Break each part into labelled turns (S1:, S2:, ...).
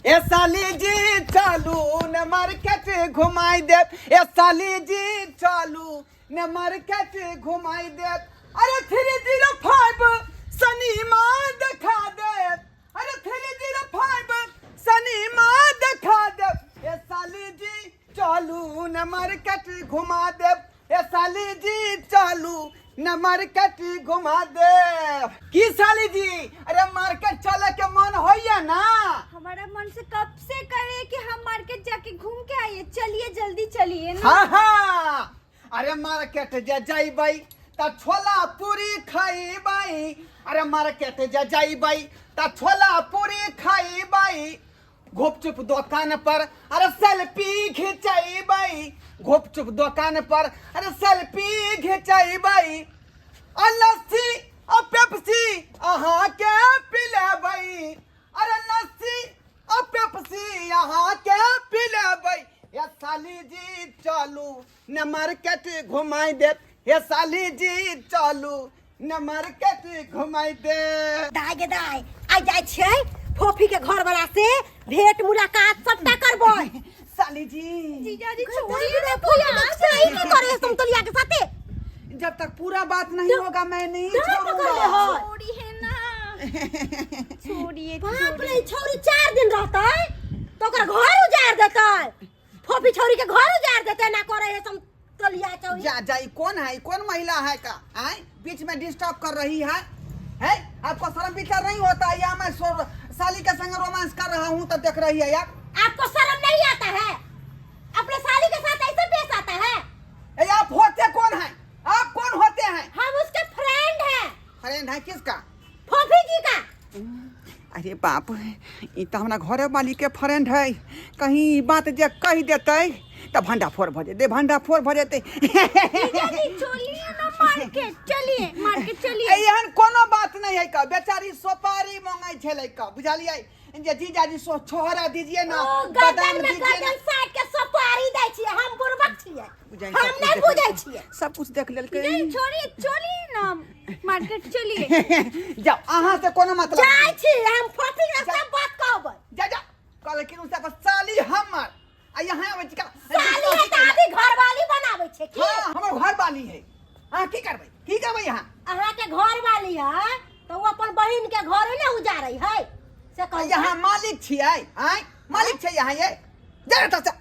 S1: ए साली जी चलू ने मार्केट घुमाई देब, ए साली जी चलू ने मार्केट घुमाई देब। अरे 305 सनीमा देखा देब, अरे 305 सनीमा देखा देब। ए साली जी चलू ने मार्केट घुमा देब, ए साली जी चलू न मार्केट घुमा दे। की साली जी, अरे मार्केट चले के मन होइया ना?
S2: हमारा मन से कब से करे कि हम मार्केट जाके घूम के आइए, चलिए जल्दी चलिए ना।
S1: हाँ हाँ, अरे मार्केट जे जइबै त छोला पूरी खइबै, अरे मार्केट जे जइबै त छोला पूरी खइबै, घुपचुप दोकान पर अरे सेल्फी घिचैबै, घुपचुप दोकान पर अरे सेल्फी घिचैबै, आ लस्सी आ पेप्सी अहाँके पिलेबै, अरे लस्सी आ पेप्सी अहाँके पिलेबै। हे साली जी चलू ने मार्केट घुमाइ देब, हे साली जी चलू ने मार्केट घुमाइ दे।
S3: दाय गे दाय, आइ जाइ छियै फोफी के घर वाला से भेंट मुलाकात सबटा करबै।
S1: साली जी।
S2: जीजा जी
S3: गई
S2: छोड़िए
S3: रे
S2: ना
S3: फोफी
S2: भैया।
S3: तो सही की करे समतोलिया के साथे?
S1: जब तक पूरा बात नहीं होगा मैं नहीं
S3: दांत पकड़ ले
S1: छोड़ूंगा।
S3: हो।
S2: छोड़िए ना, छोड़िए।
S3: बाप रे, छौरी 4 दिन रहतै तो ओकर घर उजाड़ देतै, फोफी छौरी के घर उजाड़ देतै ना करे है समतोलिया छौरी।
S1: जा जा, ई कौन है, ई कौन महिला है का आए बीच में डिस्टर्ब कर रही है? है आपको शर्म विचार नहीं होता है? या मैं साली के संग रोमांस कर रहा हूँ तो देख रही है यार।
S3: आपको शर्म नहीं आता है? अपने साली के साथ ऐसे पेश आता है?
S1: ए, आप होते कौन हैं? आप कौन होते हैं?
S3: हम उसके फ्रेंड हैं।
S1: फ्रेंड है किसका?
S3: फोफी जी का।
S1: अरे बाप, ई तो हमरा घरे वाली के फ्रेंड है, कहीं ई बात जे कह देते तो भंडा फोड़ भ जेतै, भंडा फोड़ भ जेतै।
S2: जीजा जी चलिए ना मार्केट, चलिए मार्केट चलिए।
S1: एहन कोनो बात नहीं है का, बेचारी सोपारी मांगै छलै का, बुझलियै जे जीजाजी सो छोहरा दीजिए ना,
S3: ओ,
S1: बादाम
S3: गर्दन में
S1: दीजिए ना।
S3: गर्दन साट के सोपारी दै छियै, हम बुड़बक छियै,
S1: बुझाइ
S3: हम
S1: सब कुछ
S3: नहीं
S1: देख
S3: बुझै
S1: लेलकै।
S3: छियै।
S1: सब कुछ देख लेलकै।
S2: नहीं छोड़िए, चलिए ना मार्केट चलिए।
S1: जाओ, अहाँ से कोनो मतलब
S3: जाइ
S1: नहीं।
S3: छी हम फोफी के सब बात कहबै।
S1: जा जा, कहलखिन उसे पर साली हमर आ यहाँ आबै छी का?
S3: साली है तऽ आदि घरवाली बनाबै छै की?
S1: हाँ, हमर घर वाली है। अहाँ की करबै, की करबै यहाँ?
S3: अहाँ के घरवाली है तऽ ओ अपन बहिन के घरे ने उजारै है से कहू।
S1: यहाँ मालिक छियै, आँय मालिक छै यहाँ ये। जा जा जा,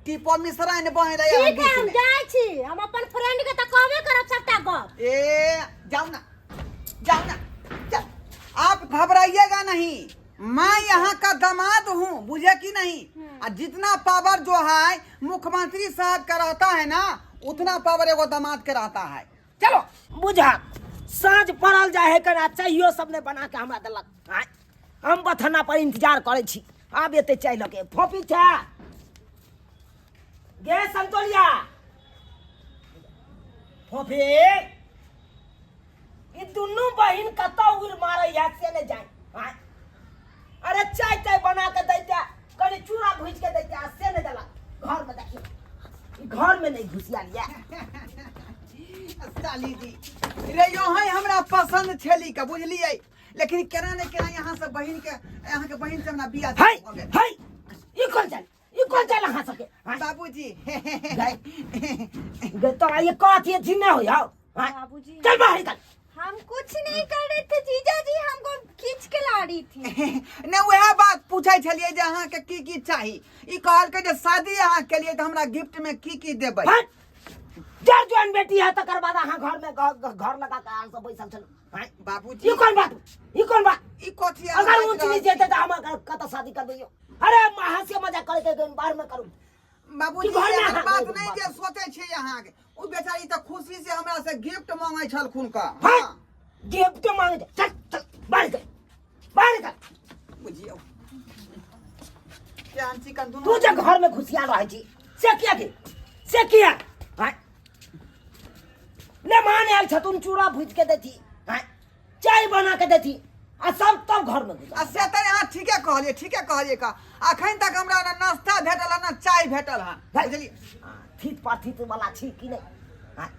S1: टीपो मिश्रा ने बहे रहे
S3: ठीक है, हम जाइ छी, हम अपन फ्रेंड के तऽ कहबे करब सबटा गप।
S1: ए जाओ ना, जाओ ना, जा। आप घबराइएगा नहीं, मैं यहाँ का दामाद हूँ, बुझे कि नहीं? और जितना पावर जो है मुख्यमंत्री साहब का रहता है ना, उतना पावर एगो दामाद के रहता है। चलो
S4: बुझा साँझ पड़ल जाए है कना चाहियो सब ने बना के हमरा देलक। आँय, हम बथना पर इंतजार करै छी, आब एते चाय लके फोपी छै गे संतोलिया फोफी, ई दुनू बहिन कतौ उड़ मारै है से नहि जाय। आँय, अरे चाय ताय बना के दैते, कनि चूड़ा भुजि के दैते, आ से नहि देलक। घर में देखियौ, ई घर में नहि घुसियाल ये।
S1: साली जी रे, यो है हमरा पसंद छेली का, बुझलियै? लेकिन केना ने केना यहाँ से बहिन के, यहाँ के बहिन से हमरा बियाह
S4: है
S1: भऽ गेल।
S4: है, ई कोन चल, ई कोन चल अहाँ सबके? आँय?
S1: बाबूजी।
S4: गे तोरा ये कथी अथी नहि होइ हौ? आँय?
S2: बाबूजी।
S4: चल बाहर निकल।
S2: हम कुछ नहीं कर रहे थे जीजा जी, हमको खींच के ला रही थी।
S1: ने वएह बात पूछै छलियै जे अहाँके की की चाही। ई कहलकै जे शादी अहाँ केलियै तऽ हमरा गिफ्ट में की की देबै।
S4: हट, जर जवान बेटी है तकर बाद अहाँ घर में घर लगा के अहाँ सब बैसल छलहुँ। आँय?
S1: बाबूजी।
S4: ई कोन बात, ई कोन बात?
S1: ई कथी
S4: अगर ऊंच नीच जेतै तऽ हम कतऽ शादी करबै यौ? अरे हंसी मजाक करे के बाहर में करू।
S1: बाबूजी,
S4: कि घर में
S1: एहन
S4: अहाँ
S1: बात
S4: बात
S1: नहीं जे सोचे छी अहाँ के। ओ बेचारी तऽ खुशी से हमरा से गिफ्ट मांगै छलखुन का।
S4: हाँ,
S1: हाँ।
S4: गिफ्ट मांगे छै। चल चल बाहर निकल, बाहर निकल।
S1: बुझियौ केहन चिकन दुनू।
S4: तू जे घर में घुसिया रहै छी से किया के, से किया? हाँ? मेहमान आयल छथुन, चूड़ा भूज के देती, हाँ? चाय बना के देती, आ सब तब घर में घुसा।
S1: आ से तऽ अहाँ ठीके कहलियै, ठीके कहलियै का। अखन तक हमरा ने नाश्ता भेटल हँ, ने चाय भेटल हँ, बुझलियै?
S4: हाँ, थीत पाथीत वाला छी कि नहि? हाँ?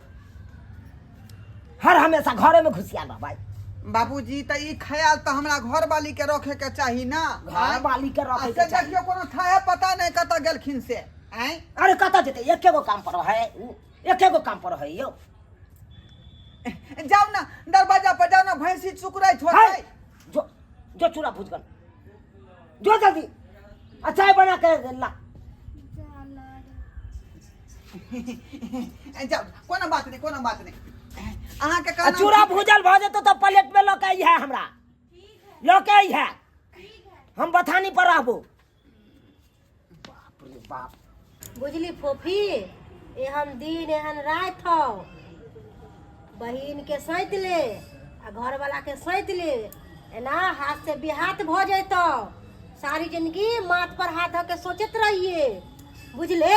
S4: हर हमेशा घरे में घुसिया रहबै।
S1: बाबूजी तऽ ई ख्याल तऽ हमरा घरवाली के रखे के चाही ना।
S4: घरवाली के रखे के
S1: से
S4: चाही।
S1: देखियौ कोनो थाहे पता नहि कतऽ गेलखिन से। आँय
S4: अरे कतऽ जेतै, एके गो काम पर है उ, एके गो काम पर है यौ।
S1: जाउ ना दरवाजा पर जाउ ना, भैंसी चुकरैत
S4: है,
S1: होतै।
S4: जो जो चूड़ा भूज कर जो जल्दी, आ चाय बना के ला।
S1: जाउ, कोनो बात नहि, कोनो बात नहि। अहाँके
S4: आ
S1: कहना
S4: चूड़ा भूजल भऽ जेतौ तऽ प्लेट में लऽ के अइहे, हमरा लऽ के अइहे, हम बथानी पर रहबो। बाप रे बाप।
S3: बुझली फोफी, एहन दिन एहन राति हौ, बहिन के सैत ले आ घरवाला के सैत ले, एना हाथ से बिहात भऽ जैतौ, सारी जिंदगी माथ पर हाथ धऽ के सोचैत रहिए। बुझले,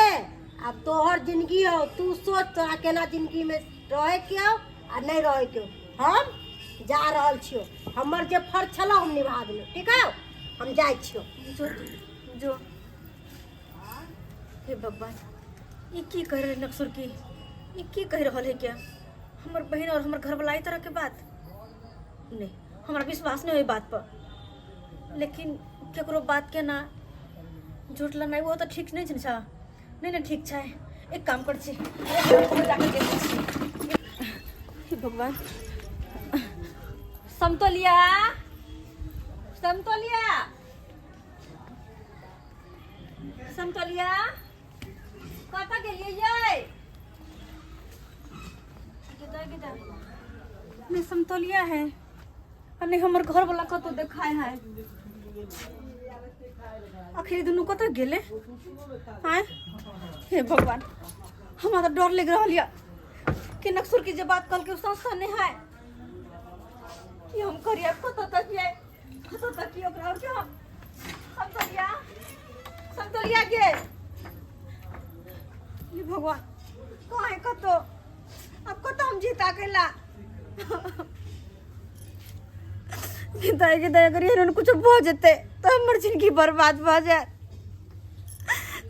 S3: आब तोहर जिंदगी हौ, तू सोच तोरा केना जिंदगी में रहे के हौ आ नहीं रहे के हौ। हम जा रहल छियौ, हमर जे फर्ज छलौ हम निभा देलहुँ, ठीक हौ, हम जाइ छियौ।
S2: जो जो। हे भगवान, ई की कह रहल नक्सुर की, ई की कह रहल है? क्या हमर बहन और हमर घरवाला ई तरह के बात? नहीं, हमरा विश्वास नहीं हो बात पर, लेकिन केकरो बात के ना झूठ लनाइ वो तो ठीक नहीं छै ने। नहीं नहीं ठीक छै। एक काम कर छी, हे भगवान। समतोलिया, समतोलिया, समतोलिया, कतऽ गेलियै यै? नहीं समतोलिया है आ नहीं हमर घर वाला कतौ देखाय है। आखिर दुनू कतऽ गेलै? आँय हे भगवान, हमरा तऽ डर लागि रहल यऽ कि नक्सुर की जे बात कहलकै ओ सच नहि है। कि हम करिए, कतऽ तकिए, कतऽ तकिए ओकरा? और हम समतोलिया, समतोलिया के, हे भगवान, कहाँ है कतौ? अब कतऽ हम जीता केला दाई के दया करिए, कुछ भऽ जेतै तऽ हमर जिंदगी बर्बाद भऽ जायत,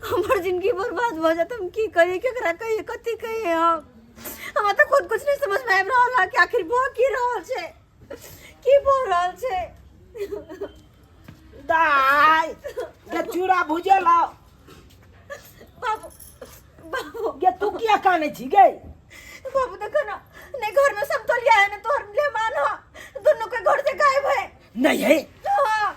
S2: हमर जिंदगी बर्बाद भऽ जायत। हम की कहिए, केकरा कहिए, कथी कहिए हम? हमरा तऽ खुद कुछ नहीं समझ में आबि रहल है कि आखिर भऽ की रहल छै, की भऽ रहल छै।
S4: दाई के चूड़ा भुजे लाओ।
S2: बाबू, बाबू।
S4: गे तू किया कानै छी गे?
S2: बाबू देखो ना, नहीं घर में समतोलिया है ना तोहर मेहमान हो, दोनों के घर से गायब है।
S4: नहीं है?
S2: हाँ।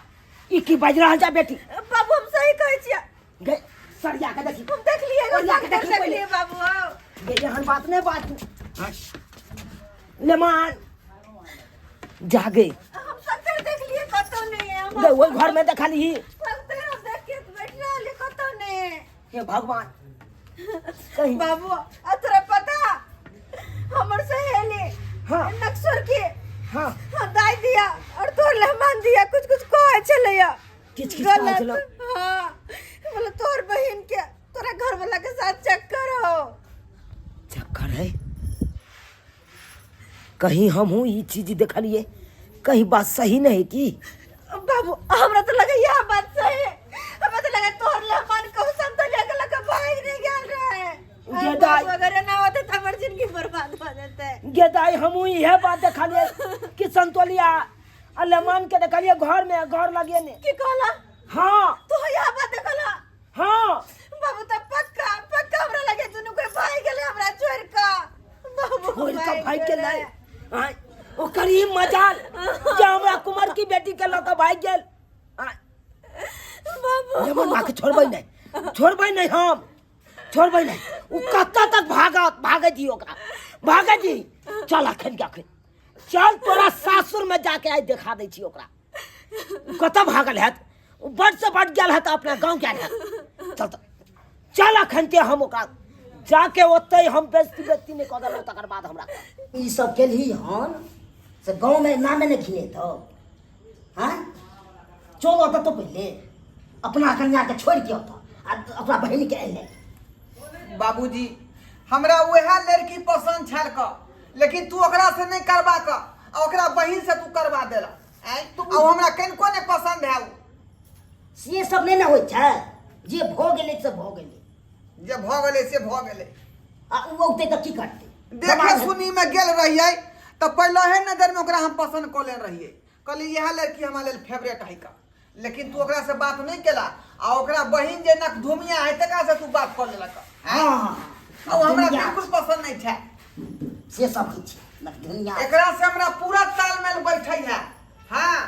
S4: ई की बाजि रहल जा बेटी?
S2: बाबू हम सही कहै छियै।
S4: गे सरिया के देखी।
S2: हम देख लिए,
S4: सरिया के देखी
S2: देख
S4: पहिले।
S2: लिए बाबू। आओ।
S4: गे एहन बात नहीं बात तू। लेमान जागे।
S2: हम सत्तर देख लिए, कतौ नहीं है। हम
S4: गे ओहि घर में देखलही?
S2: सत्तर हम देख के बैठ रहल, कतौ नहीं है।
S4: हे भगवान, कहीं
S2: बाबू आ तोरा पता हमर सहेली
S4: हाँ।
S2: नक्सर के
S4: हाँ।
S2: हाँ, दाई दिया और तोर मेहमान दिया कुछ कुछ कहै छलैया।
S4: किछ किछ कहै
S2: गलत।
S4: छलै?
S2: हाँ, बोले तोर बहिन के तोरा घर वाला के साथ चक्कर हो।
S4: चक्कर है? कहीं हमहूँ ई चीज देखलिए, कहीं बात सही नहीं की?
S2: बाबू हमरा तो लगे यह बात सही है, हमरा तो लगे तोहर मेहमान कहूँ संतोलिया के लगे भाग नहीं गेल रहे।
S4: गे दाई।
S2: बाबू, अगर ना होते तो हमर जिंदगी बर्बाद हो जाते।
S4: गे दाई हमहूँ इहे बात देखलिए कि संतोलिया आ लेमान के देखलिए घर में, घर लगे ने।
S2: की कहला?
S4: हाँ।
S2: तो यह बात देखला?
S4: हाँ।
S2: बाबू तो पक्का पक्का हमरा लगे दुनू कोई भाग गेले हमरा छोड़ का। बाबू
S4: छोड़ के भाग
S2: गेलै।
S4: गेलै। आँय, ओकर ई मजाल जे हमरा कुमार की बेटी के लऽ के भागि गेल। आँय,
S2: बाबू
S4: लेमन माँ के छोड़बै नहि, छोड़बै नहि, हम छोड़बै नहि। ओ कतऽ तक भागत? भागै दी ओकरा, भागै दी। चल अखन के अखन चल, तोरा सासुर में जाके आइ देखा दै छी ओकरा। ओ कतऽ भागल हैत? ओ बड से बड गेल हैत, अपना गाँव गेल हैत। चल तऽ चल अखन के हम ओकरा जाके ओतै हम बेइज्जती बेइज्जती नहि कऽ देलहुँ तकर बाद हमरा
S5: ई सब केलही हन से गाँवमे नामे नहि घिनेतौ? हाँ, चल ओतऽ तो पहिले अपना कन्याके छोड़ि के ओतऽ आ अपना बहिनके अयलै।
S1: बाबूजी हमरा वएह लड़की पसंद छल क, लेकिन तू ओकरा से नहीं करबा क आ ओकरा बहिन से तू करबा देला। आँय, आ हमरा कनिको नहीं पसंद है उ।
S5: से सब नहि ने होइ छै, जे भऽ गेलै से भऽ गेलै।
S1: जे भऽ गेलै से भऽ गेलै।
S5: आ उ औतै तऽ की करतै?
S1: देखे सुनी में गेल रहियै तऽ पहिले नजरमे ओकरा हम पसन्द कऽ लेने रहियै, कहलियै इएह लड़की हमरा लेल फेवरेट है का। लेकिन तू ओकरा से बात नहीं केला आ ओकरा बहिन जे नकधुमिया है तकरा से तू बात कर लेलक।
S5: हाँ।
S1: आ ओ हमरा
S5: दुनिया।
S1: बिल्कुल पसंद नहीं छै।
S5: से सब होइ छै नकधुनिया।
S1: एकरा से हमरा पूरा तालमेल बैठे है। हाँ।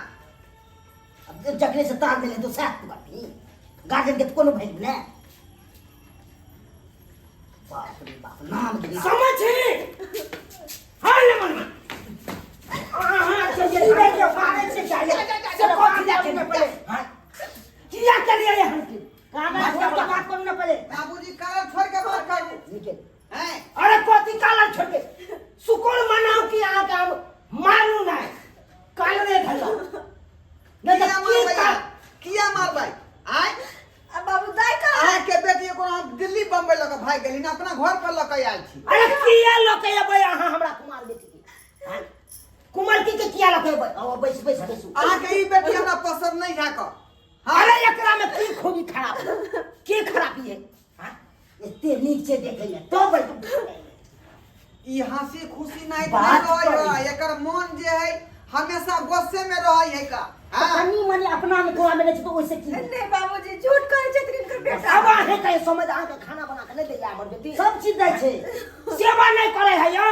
S5: अब जखने से तालमेल हेतौ सएह तू करबही, गार्जियन के तऽ कोनो वैल्यू नहि। बाप रे बाप, नाम के नाम।
S4: समझ हाँ ले मन अहाँ के जे के मारै छै चाहिए से कथी लए के पहिले हां किया के लिए हम की
S5: कागज छोड़ के बात करू ना पहिले।
S1: बाबूजी कागज छोड़ के बात करू।
S5: निकल।
S1: हैं?
S4: अरे कथी कागज छोड़ के सुकुन मनाओ कि अहाँ के हम मारू नहीं काल नहीं धरलो नहीं
S1: किया
S4: तो की
S1: मारबै?
S4: का
S1: किया मारबै? आय
S2: अब बाबू दाई का
S1: अहाँ के बेटी कोनो हम दिल्ली बम्बई लऽ के भागि गेली ना, अपना घर पर लऽ के आयल छी।
S4: अरे किया लऽ के अबै अहाँ हमरा कुमार बेटी के? हाँ? कुमार की के किया लऽ के अबै?
S5: आओ बैस बैस बैसू।
S1: अहाँ के ई बेटी हमरा पसंद नहीं है क। हाँ।
S4: अरे एकरा में की खूबी खराब है? की खराबी है? हाँ?
S5: एते नीक छै देखै मे तो बैठ।
S1: ई हंसी खुशी नहीं
S5: बात
S1: रहै
S5: करी।
S1: है, एकर मन जे है हमेशा गुस्से में रहै है का। हाँ?
S5: कनी मनी अपना में गोवा में नहीं छै तो ओइसे की?
S2: नहीं बाबूजी झूठ कहै छथिन इनकर बेटा।
S4: अब अहें के समझ अहाँ के खाना बना के नहीं दैया हमर बेटी,
S5: सब चीज दै छै,
S4: सेवा नहीं करे है यौ।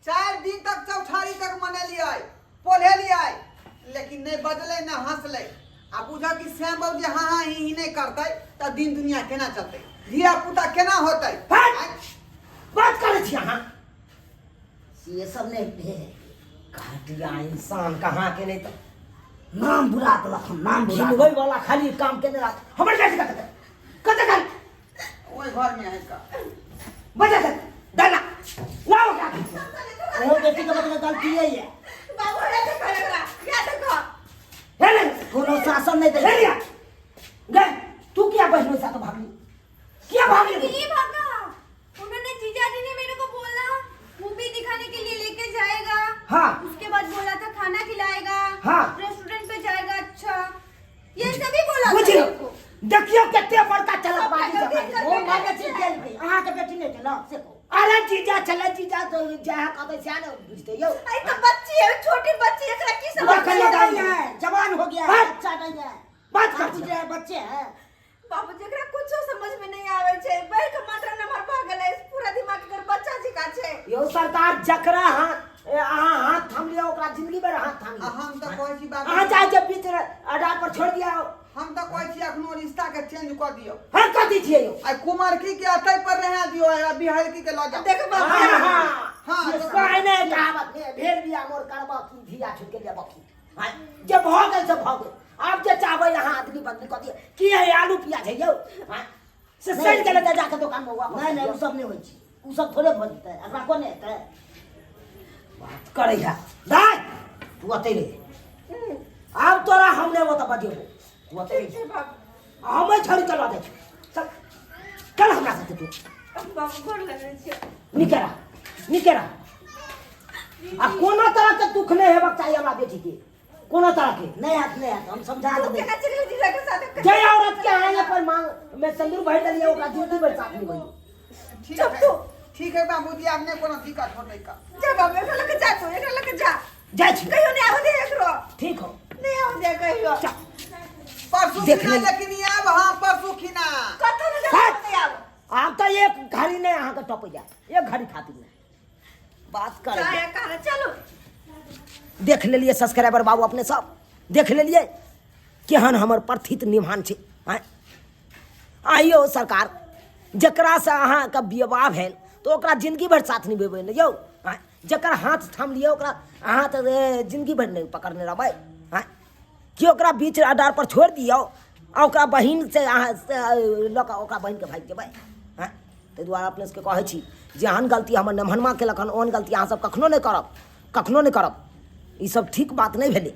S1: 4 दिन तक चौठारी तक मनेलियै, पोल्हेलियै, लेकिन नहीं बजलै ना हंसलै। आ बुझ कि श्याम बाबू जे हाँ हाँ ही ही नहीं करतै तऽ दिन दुनिया केना चलतै, धिया पुता केना होतै?
S4: हट! बात करै छी अहाँ।
S5: से सब नहीं भेल।
S4: घटिया इंसान कहाँ के नहीं तो
S5: नाम बुरा देलक हन, नाम बुरा।
S4: घिनबै वाला खाली काम केने रहत। हमर बेटी कतऽ कतऽ गेल?
S1: ओहि घर में है का।
S4: बजा दे दाना लाओ ओकरा।
S5: ओहो बेटी के मतलब गलती है।
S2: बाबू रे देखो एकरा, या देखो।
S4: हे ले
S5: कोनो शासन नहीं
S4: हे
S5: दै।
S4: लिया गए तू किया बहनों साथ भागली? किया भागली?
S2: नहीं भागा, उन्होंने जीजा जी ने मेरे को बोला मूवी दिखाने के लिए लेके जाएगा।
S4: हाँ।
S2: उसके बाद बोला था खाना खिलाएगा।
S4: हाँ।
S2: रेस्टोरेंट पे जाएगा। अच्छा ये सभी बोला था
S4: बुझियो
S2: मेरे को।
S4: देखियो कते बड़का चलकबाजी
S2: सबका
S4: जमाई।
S2: गलती
S5: ओ मागे छै गेल, अहाँ के बेटी नहीं देलक से कहू।
S4: अरे जीजा चले जीजा तो जहाँ कहबै सएह ने बुझतै यौ।
S2: अरे तो बच्ची है, छोटी बच्ची है, एकरा की समझ
S4: देखल
S5: बच्चा
S4: जाए।
S5: नहीं है, जवान हो गया है,
S4: हट।
S5: बच्चा नहीं है।
S4: बात कर
S5: आप बुझ रहे हैं, बच्चे हैं।
S2: बाबूजी एकरा कुछो समझ में नहीं आवे छै, बैठ के मात्र नंबर भऽ गेलै, पूरा दिमाग एकर बच्चा जकाँ छै।
S4: यौ सरकार जकरा हाथ अहाँ हाथ थाम लिअ ओकरा जिंदगी भरि हाथ थाम
S1: आ
S4: लिअ।
S1: हम तऽ कहै छी बाबू,
S4: अहाँ चाहे जे बीच अड्डा पर छोड़ि दिअ।
S1: हम तऽ कहै छी अखनो रिश्ता के चेंज कऽ दियौ।
S4: हाँ कऽ दै छियै यौ।
S1: आ कुमारकी के अतै पर रहा दियौ, आ बिहारकी के लऽ जाउ।
S2: देख बाबू।
S4: हाँ, हाँ।
S1: हाँ,
S4: से
S1: तो-
S4: कहै नहि कहावत ने, भेल बियाह मोर करबऽ की धिया छुटि गेल बकी। हाँ, जे भऽ गेल से भऽ गेल, आब जे चाहबै अहाँ आदमी बदली कऽ दिअ। की है आलू प्याज है यौ? हाँ, से सड़ि गेलै तऽ जाकऽ दोकानमे वापस।
S5: नहीं नहीं, उ सब नहीं होइ छै, उ सब थोड़े भऽ जेतै, एकरा कोने हेतै?
S4: बात करै है दाइ, तू अतै रहे, आब तोरा हम नहि ओतऽ बजेबौ, तू अतै
S2: ठीक
S4: रहे।
S2: छै बाबू।
S4: हमे छोड़ि कऽ लऽ जाइ छी, चल चल हमरा साथे तू।
S2: बाबू गोर लगै छियै।
S4: निके रह, निके रह। आ कोनो तरह के दुख नहीं हेबाक चाही हमरा बेटी के, कोनो तरह के
S5: नहीं हाथ नहीं हाथ, हम समझा
S2: तू
S5: देबै।
S2: केना चलि गेल जीजा के साथ?
S4: जे औरत के आगे पर मांग में सिंदूर भरि देलियै ओकरा जिंदगी भरि साथ निभैयौ।
S1: ठीक
S2: चुप
S1: है
S2: तू।
S1: ठीक है बाबूजी, आब नहि कोनो दिक्कत होतै का।
S2: जा बाबू एकरा लऽ के जा, तू एकरा लऽ के जा।
S4: जाइ छी।
S2: कहियो नहि आबऽ दे एकरो।
S4: ठीक हो।
S2: नहि आबऽ दे कहियो।
S4: चल।
S1: परसू
S4: देख
S1: खिना
S4: लेली।
S1: लेकिन आब, हाँ परसू खिना।
S2: कतौ नहि जा,
S4: हट।
S2: नहि आब।
S4: आब तऽ एक घड़ी नहि अहाँके टपैया, एक घड़ी खातिर नहि बात कर।
S2: चाहे कहाँ चलू।
S4: देख लेलियै सब्सक्राइबर बाबू, अपने सब देख लेलियै केहन हमर प्रथित निभान छै। आँय आइयो सरकार, जकरासँ अहाँके विवाह भेल तऽ ओकरा जिंदगी भरि साथ निभेबै ने यौ? आँय जकर हाथ थाम लिअ ओकरा अहाँ तऽ जिंदगी भरि नहि पकड़ने रहबै? आँय कि ओकरा बीच अडार पर छोड़ि दियौ आ ओकरा बहिन से अहाँ से लऽ कऽ ओकरा बहिनके भागि जेबै? आँय ताहि दुआरे अपने सबके कहै छी जे एहन गलती हमर नेमहनमा केलक हन, ओहन गलती अहाँसब कखनो नहि करब, कखनो नहि करब। ई सब ठीक बात नहि भेलै।